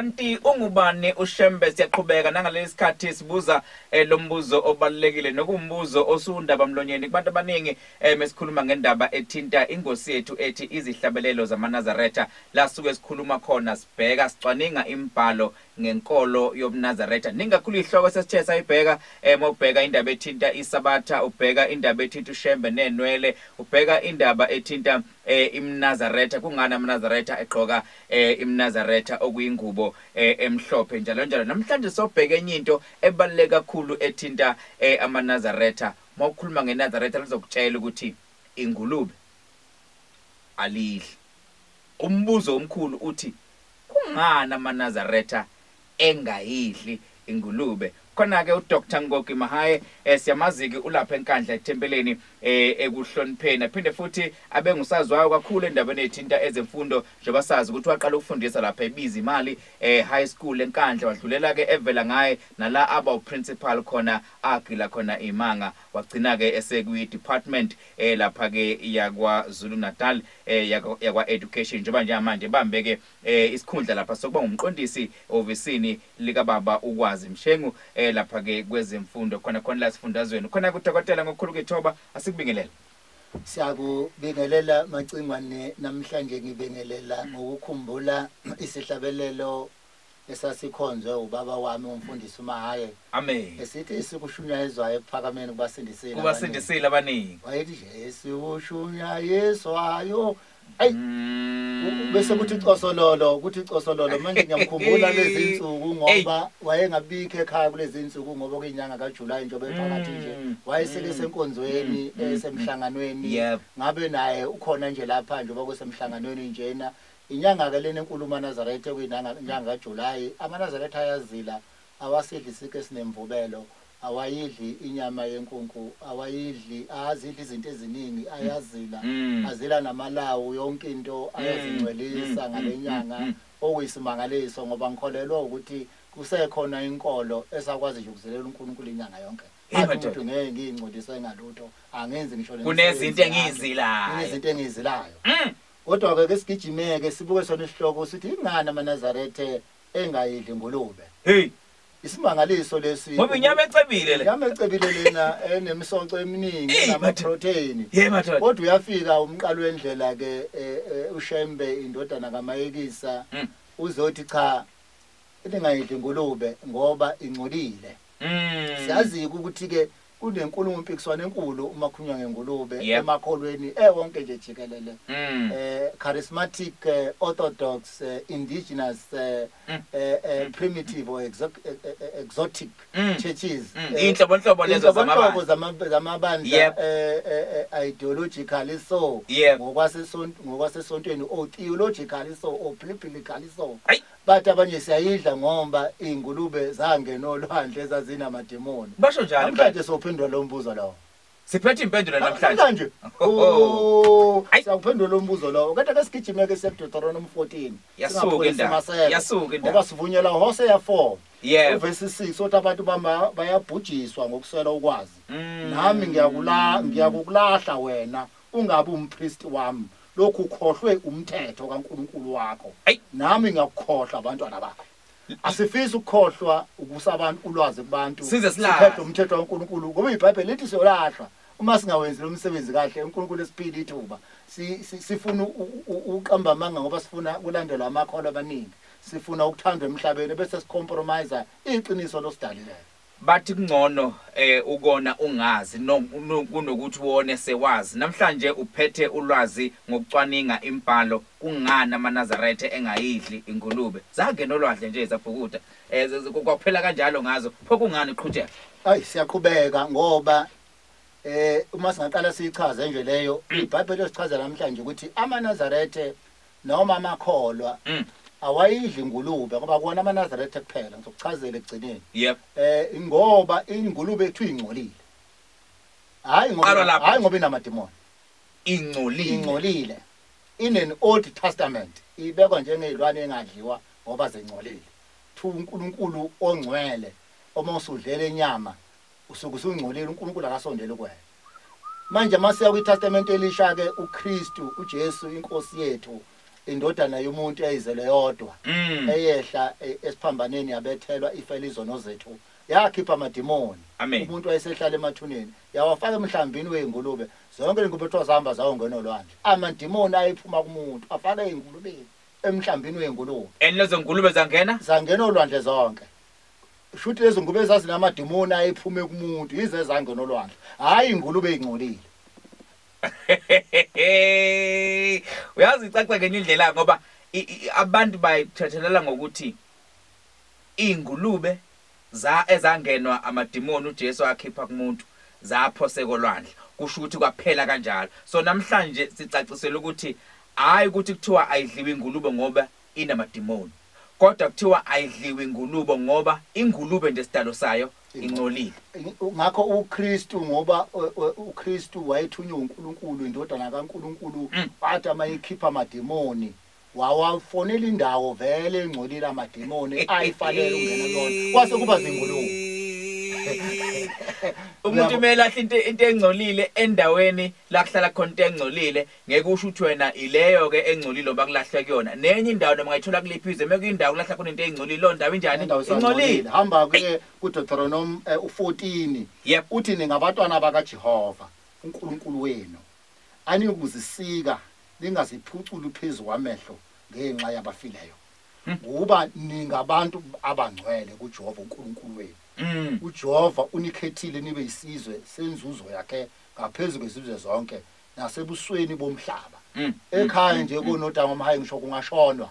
Kanti ungubani uShembe? Siyaqhubeka nangalesi sikhathi sibuza lo mbuzo obalulekile nokumbuzo osundaba mlonyeni kubantu abaningi mesikhuluma ngendaba ethinta ingosi yethu ethi izihlabelelo zamaNazaretha. La suke sikhuluma khona sibheka sicwaninga imibhalo ngenkolo yobuNazaretha. Ningakhulu ihloko sesithe sayibheka, mawubheka indaba ethinta iSabatha, ubheka indaba ethinta uShembe nenwele, ubheka indaba ethinta imNazaretha, kungani amaNazaretha egqoka imNazaretha okuyingubo emhlophe njalo njalo. Namhlanje sobheka enye into ebaluleke kakhulu ethinta amaNazaretha. Mawukhuluma ngeNazaretha lizokutshela ukuthi ingulube alidli. Umbuzo omkhulu uthi kungani amaNazaretha engayidli ingulube? Khona ke uDr Ngogi Mahaye, siyamazi-ke ulapha eNkandla ethempeleni ekuhlonipheni, aphinde futhi abe ngusaziwayo kakhulu endabeni ethinta ezemfundo, njengoba sazi ukuthi waqala ukufundisa lapha ebiza imali high school eNkandla, wadlulela ke evela ngaye nala aba uprincipal khona, agila khona imanga, wagcina ke esekwi department lapha ke yakwaZulu Natal yakwa education, njengoba njengamanje bambe ke isikhundla lapha sokuba ngumqondisi ofisini lika baba uKwazi Mshengu lapha ke kwezemfundo khona khona la sifundazweni. Khona kudokotela ngokukhulu kwithoba asikubingelele. Siyakubingelela Macingwane, namhlanje ngibingelela ngokukhumbula isihlabelelo esasikhonzwe ubaba wami umfundisi uMahaye. Amen. Esithi isikushunyayezwayo ekuphakameni kubasindisile. Kubasindisile abaningi. Wayethi nje esikushunyayezwayo. Ayi, bese kuthi cosololo, kuthi cosololo. Manje ngiyamkhumbula lezi insuku ngoba wayengabikho ekhaya kulezi insuku ngoba kuyinyanga kaJuly njengoba ephakathi nje. Wayeseke senkonzweni, esemhlanganweni. Ngabe naye ukhona nje lapha njengoba kusemhlanganweni njena. Inyanga ke lena enkulu amaNazaretha kuyinyanga kaJuly. AmaNazaretha ayazila, awasidli isike esinemvubelo, awayidli inyama yenkunku, awayidli, azidli izinto eziningi, ayazila, azila namalawu, yonke into ayazingcwelisa ngalenyanga, okuyisimangaliso ngoba ngikholelwa ukuthi kusekhona inkolo esakwazi nje ukuzilela uNkulunkulu inyanga yonke. Athi umuntu ngeke ngiyingcolise ngalutho, angenzi ngisho kunezinto engizilayo, kunezinto engizilayo. Kodwa ke sigijimeke sibuke sona isihloko sithi ingani amaNazaretha engayidli ingulube. Hey, isimangaliso lesi ngoba inyama ecebile le, inyama ecebile lena enemisoco eminingi nama protein. Kodwa uyafika umqalo wendlela ke uShembe indodana kaMayekisa uzothi cha ningayidli ingulube ngoba ingcolile. Siyazi ukuthi ke kunenkulumo impikiswano enkulu uma kukhulunywa ngengulube emakholweni ewonke nje jikelele. Charismatic, orthodox, indigenous, primitive or exotic churches, inhlobonhlobo lezo zamabandla, ideologically so, ngokwasesontweni, or theologically so, or biblically so. Bathi abanye siyayidla ngoba ingulube zangena olwandle ezazinamademoni. Basho njalo. Namhlanje sophendula lo mbuzo lowo. Siphethe impendulo namhlanje. Oh, siyakuphendula lo mbuzo lowo. Kodwa ke sigijime ke seDeuteronomy 14. Yasuka indaba. Yasuka indaba. Ngoba sivunyelwa Hosea 4. Verse 6 othi abantu bayabhujiswa ngokuswela ukwazi. Nami ngiyakulahla wena ungabe umpriest wami. Lokhu ukhohlwe umthetho kaNkulunkulu wakho. Nami ngiyakukhohlwa abantwana bakho. Asifisi ukukhohlwa ukusa abantu ulwazi kubantu. Siphethe umthetho kaNkulunkulu ngoba iBhayibheli lithi siyolahlwa uma singawenzi lo msebenzi kahle. uNkulunkulu esiphile ithuba. Sifuna uqamba amanga ngoba sifuna kulandelwa amakholwa abaningi. Sifuna ukuthandwa emhlabeni bese sicompromise iqiniso losidalileyo. Bathi kungcono ukona ungazi kunokuthi wone sewazi. Namhlanje uphethe ulwazi ngokucwaninga imbhalo kungani amaNazaretha engayidli ingulube. Zangena olwandle nje zabhukuda. Kwaphela kanjalo ngazo. Pho kungani iqhutsheka? Ayi, siyaqhubeka ngoba uma singaqala siyichaze nje leyo iBhayibheli lisichaza namhlanje ukuthi amaNazaretha noma amakholwa awayidli ingulube ngoba kuona amaNazaretha kuphela. Ngizokuchazela ekugcineni. Ngoba ingulube ethu ingcolile. Hayi ngoba hayi ngoba inamademoni. Ingcolile. Ingcolile. In an Old Testament ibekwa njengezilwane engadliwa ngoba zingcolile. Thu uNkulunkulu ongcwele uma usudlela inyama usuke usungcolile, uNkulunkulu akasondele kuwena. Manje masiya kwiTestament elisha ke uKristu uJesu inkosi yethu Indodana yomuntu eyizele yodwa eyehla esiphambaneni yabethelwa ifela izono zethu, yakhipha amadimoni. Umuntu wayesehlala emathuneni, yawafaka emhlambini weingulube. Zonke ingulube kuthiwa zahamba zawongena olwandle. Amadimoni ayephuma kumuntu afaka ey'ngulubeni emhlambini weingulube. And lezo ngulube zangena? Zangena olwandle zonke. Shuthi lezo ngulube zazinamadimoni ayephume kumuntu, yize zangena olwandle. Hhayi ingulube ingcolile. Uyazi icaca ngenye indlela ngoba abantu bayithethelela ngokuthi ingulube ezangenwa amadimoni uJesu akhipha kumuntu zaphoseka olwandle, kusho ukuthi kwaphela kanjalo. So namhlanje sicacisela ukuthi hayi ukuthi kuthiwa ayidliwe ingulube ngoba inamadimoni, kodwa kuthiwa ayidliwe ingulube ngoba ingulube nje sidalo sayo ingcolile. Ngakho uKristu, ngoba uKristu wayethunywe uNkulunkulu, indodana kaNkulunkulu, wathi mayikhipha amadimoni wawafonela indawo vele engcolile amadimoni ayifanele ungena kuyona, kwase kuba zingulube. Umuntu kumele ahle into engcolile endaweni la kuhlala khona into engcolile, ngeke usho ukuthi wena ileyo ke engcolile bakulahle kuyona. Nenye indawo noma ngayithola kuliphi izwe, mekuyindawo kulahla khona into engcolile, lo ndawo injani? Ingcolile. Hamba ke kuDeuteronomy u14, uthi ningabantwana bakaJehova uNkulunkulu wenu, anikuzisika ningaziphuculi phezu kwamehlo ngenxa yabafileyo, ngoba ningabantu abangcwele kuJehova uNkulunkulu wenu. uJehova unikhethile nibe isizwe senzuzo yakhe ngaphezu kwezizwe zonke nasebusweni bomhlaba. Ekhaya nje konodanga omhayi ngisho kungashonwa,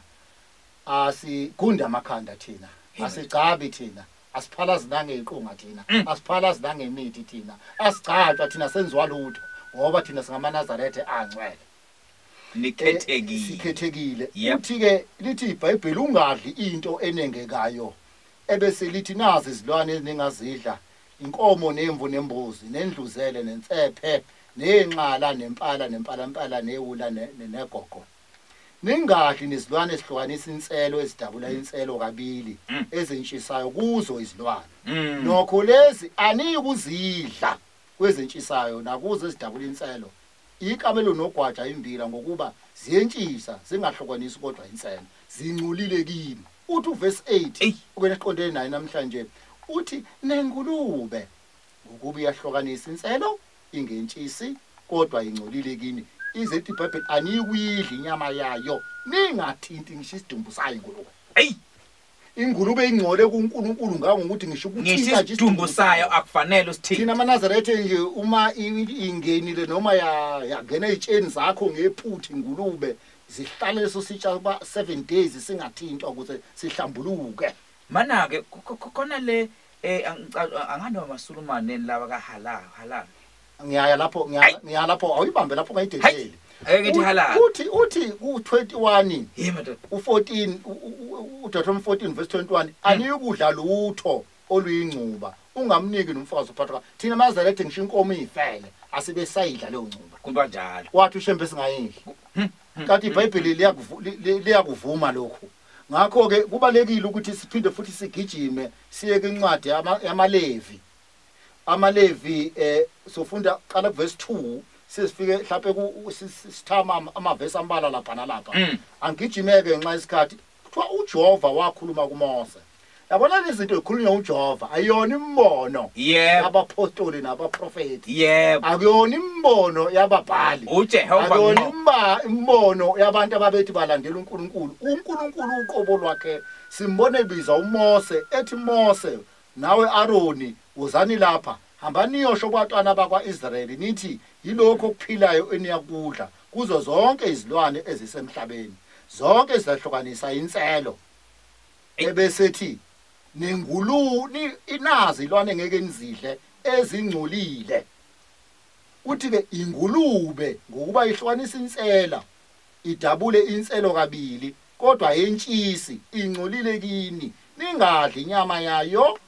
asigunda amakhanda thina, asigcabi thina, asiphalazi nangeyiqunga thina, asiphalazi nangemithi thina, asigcatshwa thina, senziwa lutho ngoba thina singamaNazaretha angcwele. Nikhethekile. Sikhethekile. Uthi ke lithi iBhayibheli ungadli into enengekayo, ebese lithi nazi izilwane eningazidla, inkomo nemvu nembuzi nendluzele nensephe nenxala nempala nempalampala newula negogo. Ningadli nezilwane ezihlukanisa inselo, ezidabula inselo kabili, ezintshisayo kuzo izilwane. Nokho lezi anikuzidla kwezintshisayo nakuzo ezidabula inselo, ikamelo nogwaja imbila, ngokuba ziyentshisa zingahlukanisi kodwa inselo, zingcolile kini. Uthi uverse 8 okena siqondene naye namhlanje, uthi nengulube ngokuba iyahlukanisa inselo ingentshisi kodwa ingcolile kini. Izethi iBhayibheli anikuyidla inyama yayo, ningathinti ngisho isidumbu sayo ingulube. Ey, ingulube ingcole kuNkulunkulu ngangokuthi ngisho ukuthinta nje isidumbu sayo akufanele usithinte. Thina amaNazaretha nje uma ingenile noma yangena ezitsheni zakho ngephutha ingulube, zihlale leso sitsha kuba 7 days singathintwa ukuze sihlambuluke. Mana ke khona le anganoma amaSulumane laba ka halal. Ngiyaya lapho, ngiya lapho, awuyibambe lapho ngayidedeli. Ake ngithi halal. Uthi ku21 u14 uDeuteronomy 14 verse 21, aniyukudla lutho oluyingcuba, ungamniki nomfazi uphathwa. Thina amaNazaretha ngisho inkomo ifele asibe sayidla leyo ngcuba. Kuba njalo. Wathi uShembe singayidli. Kanti iBhayibheli liyakuvuma lokhu. Ngakho ke kubalekile ukuthi siphinde futhi sigijime siye kwincwadi yamaLevi. AmaLevi sofunda qala kuverse 2 sesifike mhlawumbe ku sithama amavesi ambala lapha nalapha. Angigijimeke ngenxa yesikhathi. Kuthiwa uJehova wakhuluma kuMose. Yabona lezi zinto ezikhulunywa uJehova ayona imbono yabapostoli nabaprofeti. Akuyona imbono yababhali. uJehova akuyona imbono yabantu ababethi balandela uNkulunkulu. uNkulunkulu uqobo lwakhe simbone ebiza uMose ethi Mose nawe Aroni uzani lapha, hambani niyosho kubantwana bakwaIsrayeli nithi yilokho okuphilayo eniyakudla kuzo zonke izilwane ezisemhlabeni, zonke ezahlukanisa inselo. Ebesethi nenguluni inazi ilwane ngeke nizidle ezingcolile. Uthi ke ingulube ngokuba ihlukanisa insela, idabule inselo kabili, kodwa ayentshisi, ingcolile kini, ningadli inyama yayo,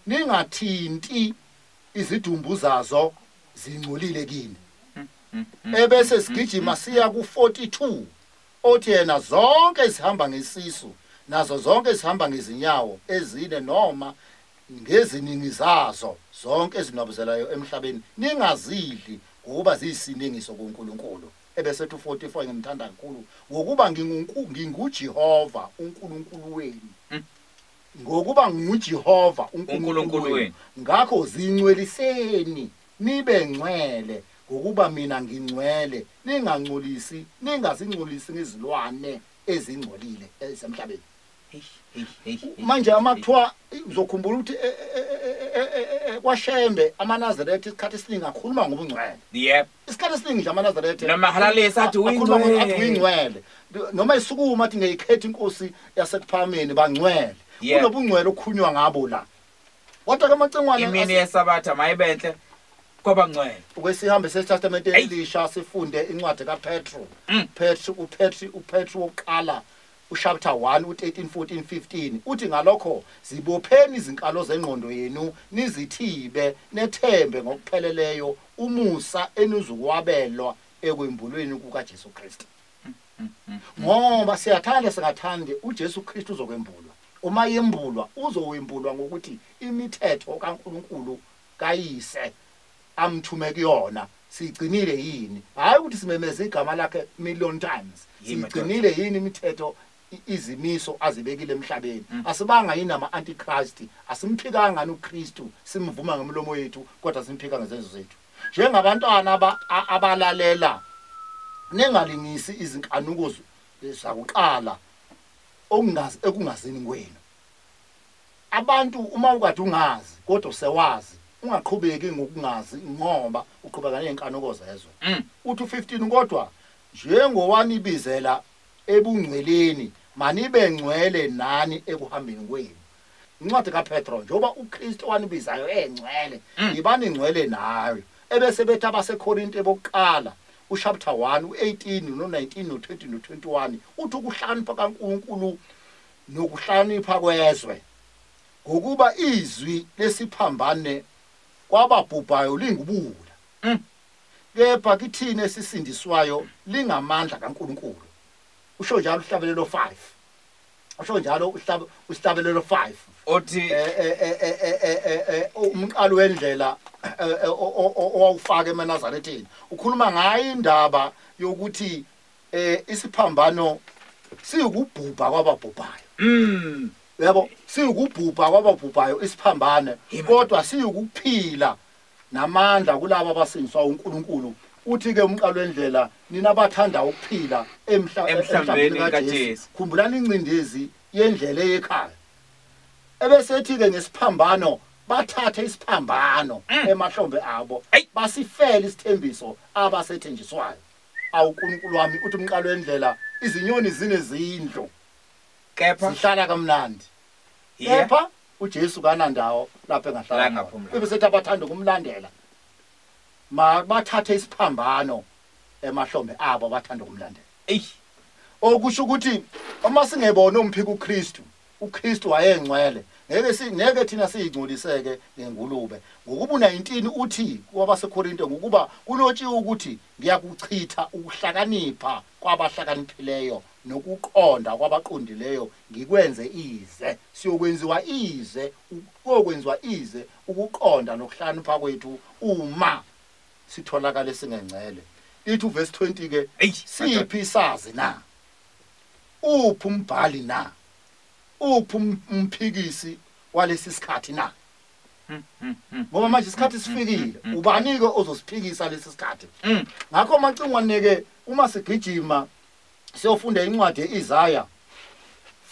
ningathinti izidumbu zazo, zingcolile kini. Ebese sigijima siya ku42 othi yena zonke ezihamba ngesisu nazo zonke ezihamba ngezinyawo ezine noma ngeziningi zazo zonke ezinwabuzelayo emhlabeni ningazidli ngokuba ziyisinengiso kuNkulunkulu. Ebese 244 ngimthanda kakhulu, ngokuba nginguJehova uNkulunkulu wenu. Ngokuba nguJehova uNkulunkulu wenu. Ngakho zingcweliseni nibe ngcwele, ngokuba mina ngingcwele. Ningangcolisi, ningazingcolisi ngezilwane ezingcolile esemhlabeni. Manje amakuthiwa uzokhumbula ukuthi kwaShembe amaNazaretha isikhathi esiningi akhuluma ngobungcwele. Yep. Isikhathi esiningi nje amaNazaretha noma halalisa athi uyingcwele. Noma isukuma athi ngiyikhetha inkosi yasekuphakameni bangcwele. Kunobungcwele okukhulunywa ngabo la. Kodwa ke amacingwane imini yeSabatha mayibenhle kwabangcwele. Ukwesihambe seTestamente elisha sifunde incwadi kaPetru. Petru wokuqala uchapter 1 u13 14 15 uthi ngalokho zibopheni izinkalo zengqondo yenu, nizithibe nethembe ngokupheleleyo umusa enizokwabelwa ekwembulweni kukaJesu Kristu. Ngoba siyathanda singathandi, uJesu Kristu uzokwembulwa. Uma yembulwa uzowembulwa ngokuthi imithetho kaNkuluNkulu kayise amthume kuyona sigcinile yini. Hayi ukuthi simemeze igama lakhe million times, sigcinile yini imithetho, izimiso azibekile emhlabeni. Asibanga yini ama antichrist, asimphikanga uKristu, simvuma ngomlomo yethu kodwa simphika ngezenzo zethu. Njengabantwana abalalela, ningalingisi izinkanuko zakuqala okungazi ekungazini kwenu. Abantu uma ukade ungazi kodwa usewazi, ungaqhubeki ngokungazi ngoba uqhubeka nezinkanuko zezwe. Uthi 15 kodwa njengowanibizela ebungcweleni, manibe ngcwele nani ekuhambeni kwenu. Incwadi kaPetro, njengoba uKristu wanibizayo engcwele, ibani ngcwele nayo. Ebese bethi abaseKorinte bokuqala uchapter 1 u18 no19 no20 no21 uthi ukuhlakanipha kaNkuluNkulu nokuhlakanipha kwezwe, ngokuba izwi lesiphambane kwababhubhayo lingubula, kepha kithina esisindiswayo lingamandla kaNkuluNkulu. Usho njalo uhlabelelo 5. Usho njalo uhlabelelo 5 othi umqalo wendlela owawufaka eManazaretheni ukhuluma ngayo indaba yokuthi isiphambano siyukubhubha kwababhubhayo. Yabo, siyukubhubha kwababhubhayo isiphambane, kodwa siyukuphila namandla kulabo abasindiswa uNkulunkulu. Uthi ke umqalo wendlela, nina abathanda ukuphila emhlabeni kaJesu, khumbulani incindezi yendlela ekhaya. Ebesethi ke ngesiphambano bathathe isiphambano emahlombe abo, basifele isithembiso abasethenjiswayo. AwuNkulunkulu wami, uthi umqalo wendlela, izinyoni zinezindlu kepha zihlala kamnandi, kepha uJesu kanandawo lapho engahlala khona. Ebesethi abathanda ukumlandela ma bathathe isiphambano emahlombe abo abathanda ukumlandela. Okusho ukuthi uma singebona umphika uKristu, uKristu wayengcwele, ngeke thina siyingcoliseke ngengulube. Ngokuba u19 uthi kwabaseKorinte, ngokuba kulotshiwe ukuthi ngiyakuchitha ukuhlakanipha kwabahlakaniphileyo nokuqonda kwabaqondileyo ngikwenze ize. Siyokwenziwa ize, kokwenziwa ize ukuqonda nokuhlakanipha kwethu uma sitholakala singengcele. Ithi uverse 20 ke, siphi isazi na? Uphi umbhali na? Uphi umphikisi walesi sikhathi na? Ngoba manje isikhathi sifikile, ubani ke ozosiphikisa lesi sikhathi? Ngakho macingwane ke uma sigijima siyofunda incwadi yeIsaya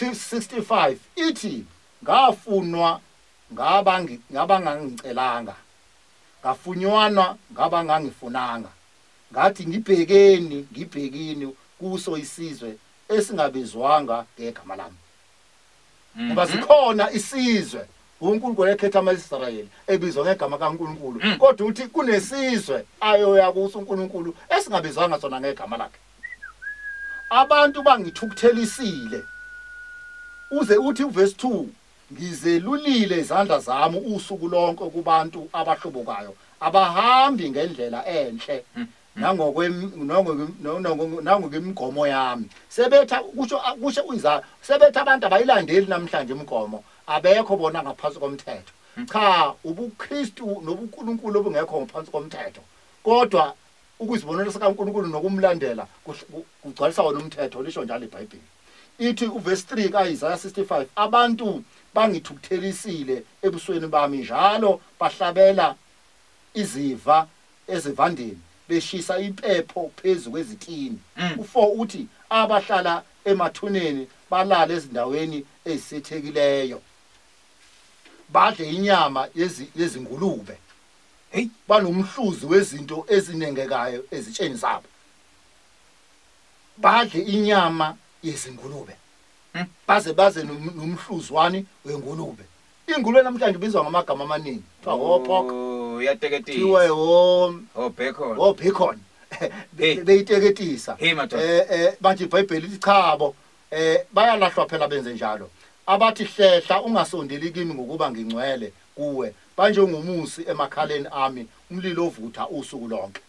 65 ithi ngafunwa ngabangangicelanga, ngafunywana ngabangangifunanga, ngathi ngibhekeni ngibhekini kuso isizwe esingabizwanga ngegama lami. Ngoba sikhona isizwe uNkulunkulu ekhetha amaIsrayeli ebizwa ngegama kaNkulunkulu, kodwa uthi kunesizwe ayoya kuso uNkulunkulu esingabizwanga sona ngegama lakhe. Abantu bangithukuthelisile. Uze uthi uverse 2, ngizelulile izandla zami usuku lonke kubantu abahlubukayo, abahambi ngendlela enhle nangokwemigomo yami. Sebetha kusho uIsaya, sebetha abantu abayilandeli namhlanje imigomo, abekho bona ngaphansi komthetho. Cha, ubuKristu nobuNkulunkulu obungekho ngaphansi komthetho, kodwa Ukuzibonela sikaNkulunkulu nokumlandela kugcwalisa wona umthetho, lisho njalo iBhayibheli. Ithi uverse 3 kaIsaiah 65, abantu bangithukuthelisile ebusweni bami njalo, bahlabela iziva ezivandeni, beshisa impepho phezu kwezitini. U4 uthi abahlala emathuneni balala ezindaweni ezisithekileyo, badle inyama yezingulube. Hey, banomhluzi wezinto ezinengekayo ezitsheni zabo, badle inyama yezingulube. Baze nomhluzwani wengulube. Ingulube namhlanje ibizwa ngamagama amaningi, kuthiwa o-pork, uyateketisa, kuthiwa o bacon, o bacon, beyiteketisa. Hey madoda. Bathi iBhayibheli lithi chabo, bayalahlwa phela benze njalo. Abathi hlehla ungasondeli kimi ngokuba ngingcwele kuwe, banjengomusi emakhaleni ami, umlilo ovutha usuku lonke.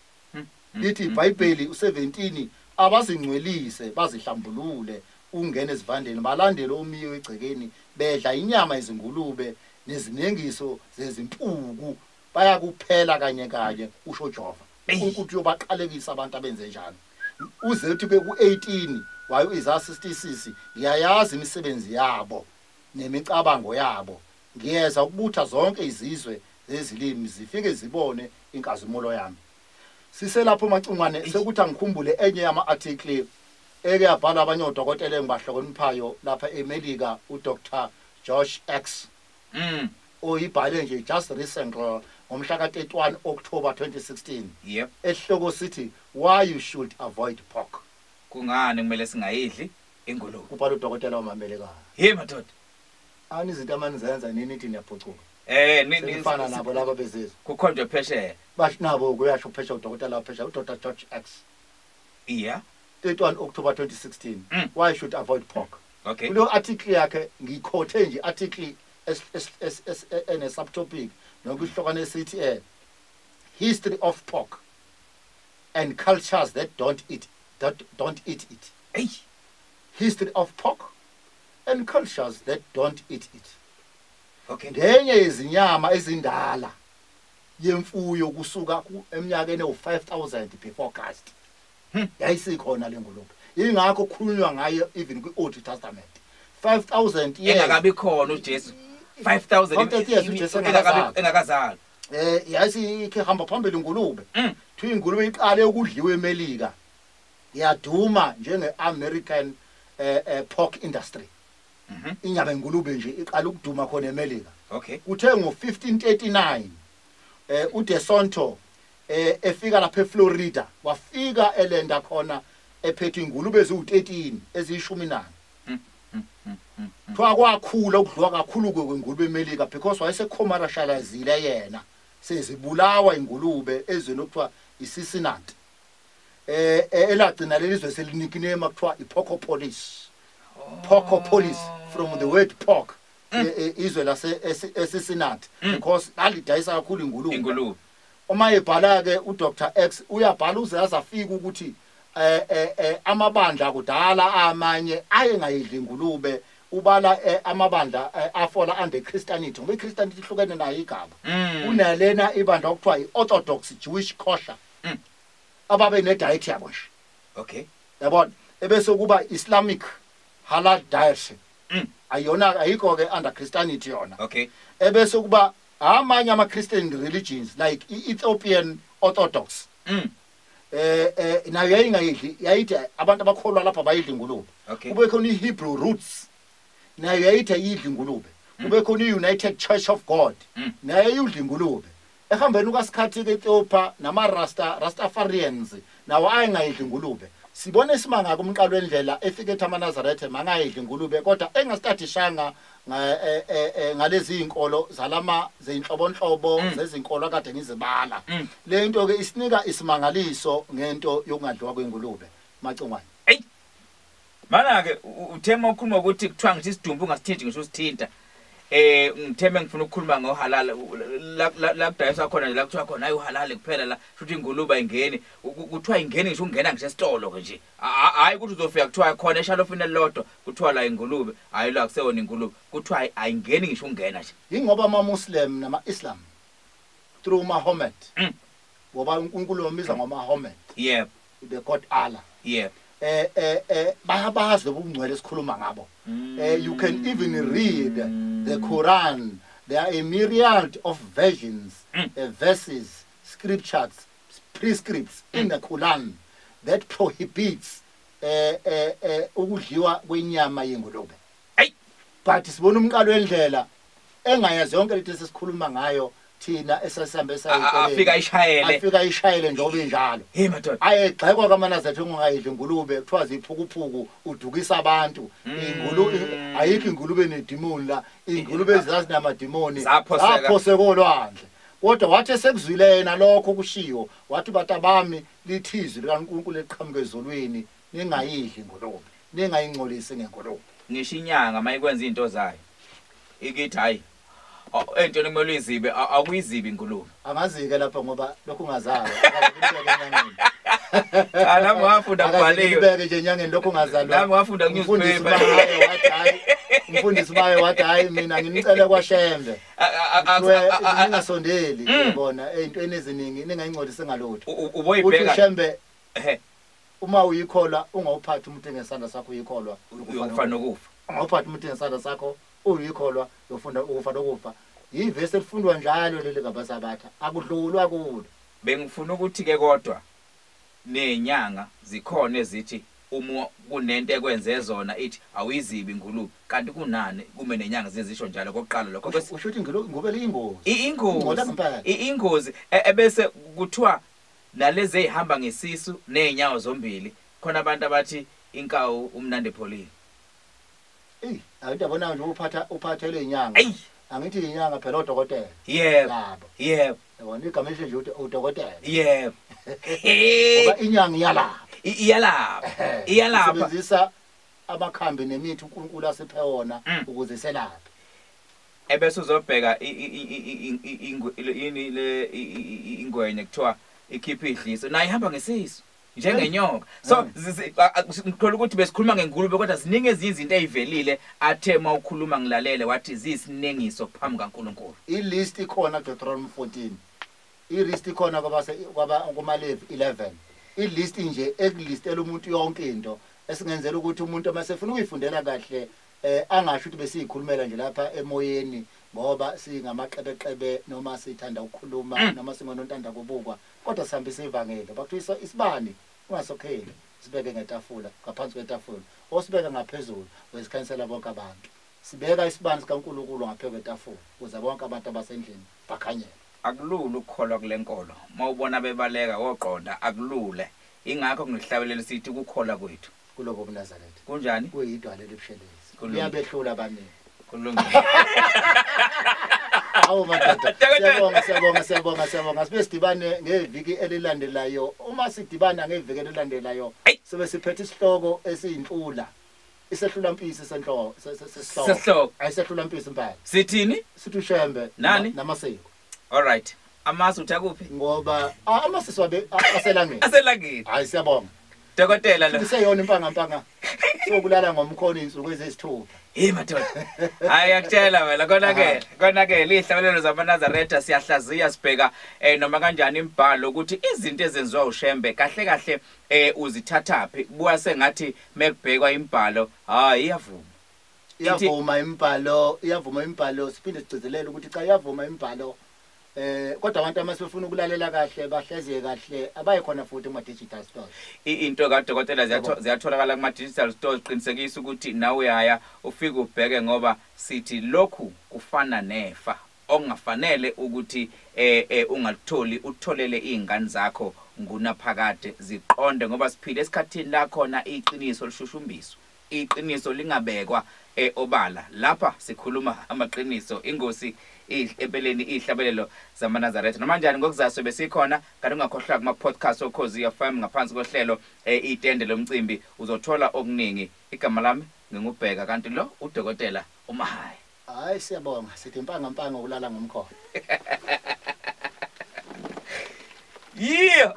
Lithi iBhayibheli u17, abazingcwelise bazihlambulule ungene ezivandeni, balandele umiyo egcekeni, bedla inyama yezingulube nezinengiso zezimpuku, bayakuphela kanye kanye, usho Jehova. uNkulunkulu uyobaqalekisa abantu abenze njalo. Uze uthi ke ku18 wayo Isaiah 66, ngiyayazi imisebenzi yabo nemicabango yabo, ngiyeza ukubutha zonke izizwe zezilimi zifike zibone inkazimulo yami. Siselapho Macungwane, sekuthi angikhumbule enye yama article eke yabhala abanye odokotela engibahloniphayo lapha eMelika, uDr Josh X. Oyibhale nje just recently ngomhla ka-31 October 2016. Esihloko sithi why you should avoid pork. Kungani kumele singayidli ingulube? Kubhala udokotela wamamelika. Hey madoda. Ani izinto amanizenza nini nithi niyaphucuka. Nifana nabo laba bezizwe. Kukhonjwe phesheya. Basho nabo kuyasho phesheya udokotela phesheya uDr George X. Yeah. 31 October 2016. Why should avoid pork? Okay. Kulo article yakhe ngikhothe nje article ene subtopic nokuhlokane esithi history of pork and cultures that don't eat it. Hey. History of pork and cultures that don't eat it. Okay. Ngenye yezinyama ezindala yemfuyo kusuka eminyakeni ewu5000 before Christ. Yayisikhona lengulube. Ingakho kukhulunywa ngayo even kwi-Old Testament. 5000 years engakabi khona uJesu. 5000 years uJesu engakazalwa. Yayisi ihamba phambili ingulube. Thiwa ingulube iqale ukudliwa eMelika. Yaduma njenge-American pork industry. Inyama ingulube nje iqala ukuduma khona eMelika. Okay. Kuthe ngo1539 uDeSoto efika lapha eFlorida, wafika elenda khona ephethe ingulube eziwu13 eziyishumi nane. Kuthiwa kwakhula ukudliwa kakhulu kwengulube eMelika because wayesecommercializile yena, sezibulawa ingulube ezweni okuthiwa iCincinnati. Elagcina lelizwe selinikname kuthiwa iPorkopolis. Porkopolis from the word pork, izwe lase eCincinnati, because alidayisa kakhulu ingulube. Uma ebhala ke uDr X uyabhala uze azafika ukuthi amabandla kudala amanye ayengayidli ingulube, ubala amabandla afola under Christianity, ngoba iChristianity ihlukene nayo igaba. Kunalena ibandla okuthiwa iOrthodox Jewish kosher, ababe ne diet yabo nje. Okay. Yabona, ebese kuba Islamic halal diet. Ayona ayikho ke under Christianity yona. Okay. Ebese kuba amanye ama Christian religions like iEthiopian Orthodox. Nayo yayingayidli, yayithi abantu abakholwa lapha bayidla ingulube. Kube khona iHebrew roots, nayo yayithi ayidli ingulube. Kube khona iUnited Church of God, nayo ayidli ingulube. Ehambeni kwasikhathi ke Ethiopia nama Rastafarians nawo ayengayidli ingulube. Sibone isimanga kumqalo wendlela efike ethi amaNazaretha mangayidli ingulube, kodwa engasitadishanga ngalezi inkolo zalama zenhlobonhlobo zezinkolo kade ngizibala. Le nto ke isinika isimangaliso ngento yokungadliwa kwengulube. Macungwane. Hey. Mana ke uthema ukhuluma ukuthi kuthiwa ngithi isidumbu ungasithinti ngisho usithinta. Ngithembe ngifuna ukukhuluma ngohalala la kudayiswa khona nje la kuthiwa khona hayi uhalale kuphela la futhi ingulube ayingeni, kuthiwa ingeni ngisho ungena ngisho esitolo ke nje. Hayi ukuthi uzofika kuthiwa khona eshalofini elilodwa kuthiwa la ingulube, hayi la kuseyona ingulube, kuthiwa ayingeni ngisho ungena nje. Ingoba ama Muslim nama Islam through Muhammad Ngoba uNkulunkulu wambiza ngoMahomet. Yebo. The God Allah. Yebo. Bayabazi lobungcwele esikhuluma ngabo. You can even read the Quran. There are a myriad of versions, verses, scriptures, prescripts in the Quran that prohibits ukudliwa kwenyama yengulube. But sibona umqalo wendlela engayazi yonke lento esesikhuluma ngayo thina esasihambe sayicelele. Afika ishayele njengoba injalo. Hey madoda. Ayegxekwa kaManazaretha ungayidli ingulube, kuthiwa ziphukuphuku, udukisa abantu. Ingulube ayikho, ingulube nedimoni la. Ingulube ezazinamadimoni zaphoseka olwandle. Kodwa wathi esekuzwile yena lokho kushiwo, wathi batabami lithizwi likaNkulunkulu eqhamuka ezulwini, ningayidli ingulube, ningayingcolisi ngengulube. Ngisho inyanga mayikwenza izinto zayo ikithi hayi entweni kumele uyizibe, akuyizibi ingulube. Angazike lapha ngoba lokhu ungazalwa. Cha, nami ngafunda kubhaliwe. Ubeke nje enyangeni lokhu ungazalwa. Nami ngafunda ku-newspaper. Umfundisi baye wathi hayi mina nginicele kwaShembe. Ningasondeli yabona ey'ntweni eziningi, ningayingcolisi ngalutho. Uboyibheka uShembe uma uyikholwa ungawuphathi umuntu ngesandla sakho uyikholwa uyokufa nokufa. Ungawuphathi umuntu ngesandla sakho uyikholwa uyofunda ukufa nokufa. Yivesi elifundwa njalo leli ngabasabatha, akudlulwa kulo. Bengifuna ukuthi ke kodwa nenyanga zikhona ezithi uma kunento ekwenze zona ithi awuyizibi ingulube, kanti kunani kume nenyanga zizisho njalo kokuqala lokho. Usho ukuthi ingulube liyingozi. Ingozi. Ingozi ebese kuthiwa nalezi ezihamba ngesisu nezinyawo zombili, khona abantu abathi inkawu umnandi pholile. Ey, awuyabona nje uphathele inyanga. Angithi inyanga phela odokotela. Yebo. Yebo. Yabona igama elihle nje ukuthi udokotela. Yebo. Ngoba inyanga iyalapha. Iyalapha. Iyalapha. Isebenzisa amakhambi nemithi uNkulunkulu asiphe wona ukuze selaphe. Ebese uzobheka yini le ingwenye kuthiwa ikhipha idliso, nayo ihamba ngesisu njengenyoka. So ngikholwa ukuthi besikhuluma ngengulube kodwa ziningi ezinye izinto ezivelile athe mawukhuluma ngilalele wathi ziyisinengiso phambi kaNkulunkulu. I-list ikhona Deuteronomy 14. I-list ikhona kwaba kumaLevi 11. I-list nje ekulistela umuntu yonke into esingenzela ukuthi umuntu masefuna ukuyifundela kahle angasho ukuthi besiyikhulumela nje lapha emoyeni ngoba singamaqebeqebe noma sithanda ukukhuluma noma singonontanda kubukwa, kodwa sihambisa ivangeli. Bakuthiwa isibani ungasokheli sibeke ngetafula, ngaphansi kwetafula, osibeka ngaphezulu wesikhansela bonke abantu. Sibeka isibani sikaNkulunkulu ngaphezulu kwetafula ukuze bonke abantu abasendlini bakhanyele. Akulula ukukholwa kule nkolo, mawubona bebaleka woqonda akulule. Ingakho nginihlabelela sithi ukukholwa kwethu kulobo buNazaretha kunjani? Kuyidwala elibushelezi, liyabehlula abaningi. Kulungile. Awu madoda, siyabonga siyabonga siyabonga siyabonga. Sibe sidibane ngeviki elilandelayo. Uma sidibana ngeviki elilandelayo sibe siphethe isihloko esiyintula, isehlula mpisi senhloko sesihloko. Ayisehlula mpisi impela. Sithini? Sithi uShembe namasiko. All right. Amasu uthi akuphi? Ngoba amasisi wabe aselangeni. Aselangeni. Hayi siyabonga. Dokotela lo. Iseyona impanga mpanga. Sokulala ngomkhono insuku ezisithupha. Hey madoda. Hayi yakutshela wena konakele. Konakele ihlabelelo zamaNazaretha siyahlaziya sibheka noma kanjani imibhalo ukuthi izinto ezenziwa uShembe kahle kahle uzithathaphi. Buya sengathi mekubhekwa imibhalo hayi iyavuma. Iyavuma imibhalo, iyavuma imibhalo siphinde sigcizelele ukuthi cha iyavuma imibhalo. Kodwa abantu amasefuna ukulalela kahle bahleze kahle abaye khona futhi kuma digital stores. Into kaDokotela ziyatholakala kuma digital stores, qinisekisa ukuthi nawe uyaya ufike ubheke ngoba sithi lokhu kufana nefa ongafanele ukuthi ungalitholi, utholele izingane zakho ngunaphakade ziqonde ngoba siphile esikhathini la khona iqiniso lishushumbiswa, iqiniso lingabekwa obala. Lapha sikhuluma amaqiniso, ingosi empeleni ihlabelelo zamaNazaretha. Noma njani ngokuzaso besikhona, kanti ungakhohlwa kuma podcast oKhozi FM ngaphansi kohlelo itende lomcimbi uzothola okuningi. Igama lami ngingubheka kanti lo uDokotela uMahaye. Hayi siyabonga, sithi impanga mpanga ukulala ngomkhono. Yeah.